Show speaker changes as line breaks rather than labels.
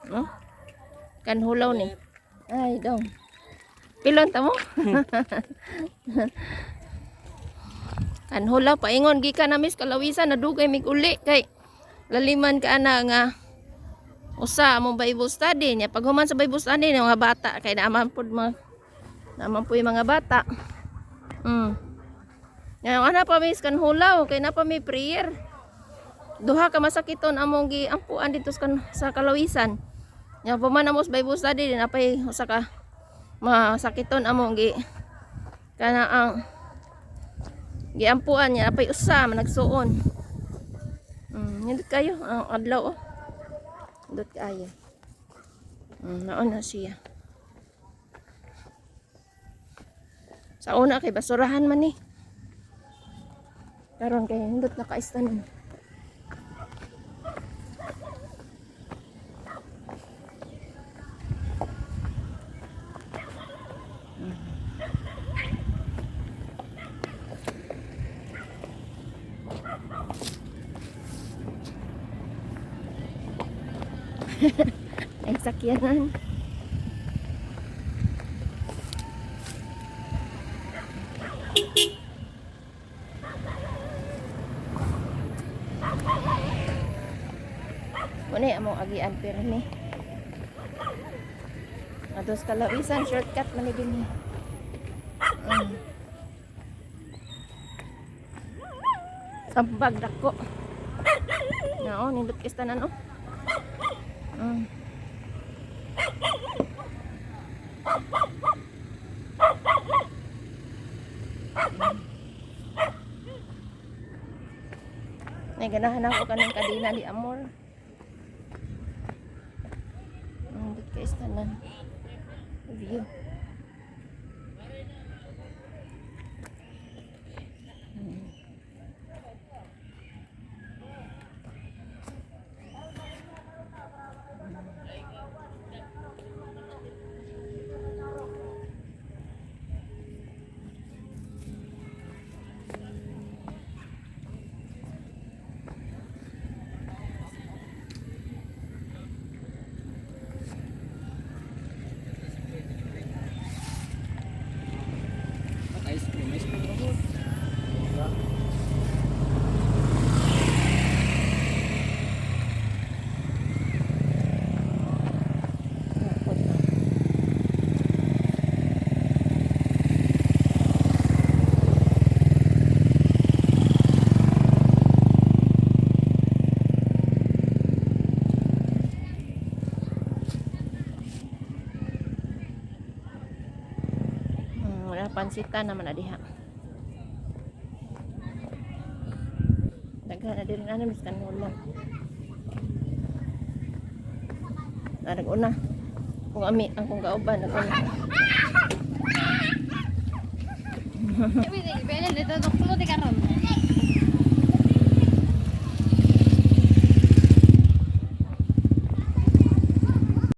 No? Kanhulaw ni. Ay, dong. Pilon ta mo? Kanhulaw paingon gikan na mis kalawisan, nadugay mig uli kay laliman ka ana nga usa among Bible study niya. Pag human sa Bible study ng mga bata kay naaman pud mga naaman po yung mga bata. Nga ana pa mis kanhulaw kay na pa mi prayer. Duha ka masakiton among giampuan dito sa kalawisan. Nya pa man amo sa Bible study din apay usa ka masakiton among gi kana ang giampuan niya, apay usa man nagsuon. Nindot kayo ang adlaw oh. Nindot kaayo. Naon na siya. Sa una kay basurahan man ni. Karon kay nindot na kaistanan. Ay sakyanan. Muna among agian pirmi. Atos kalawisan, shortcut man ni dinhi. Sambag dako. Nao nindot kay tanan oh. Nay ganahan ako kaning kadena ni Amor. Nindot kay tanan. View.
Ice cream, ice cream ba?
Wala pansita naman na diha. Daghan na din ana miskan wala. Na nag-una. Kung ami ang kong kauban nag-una.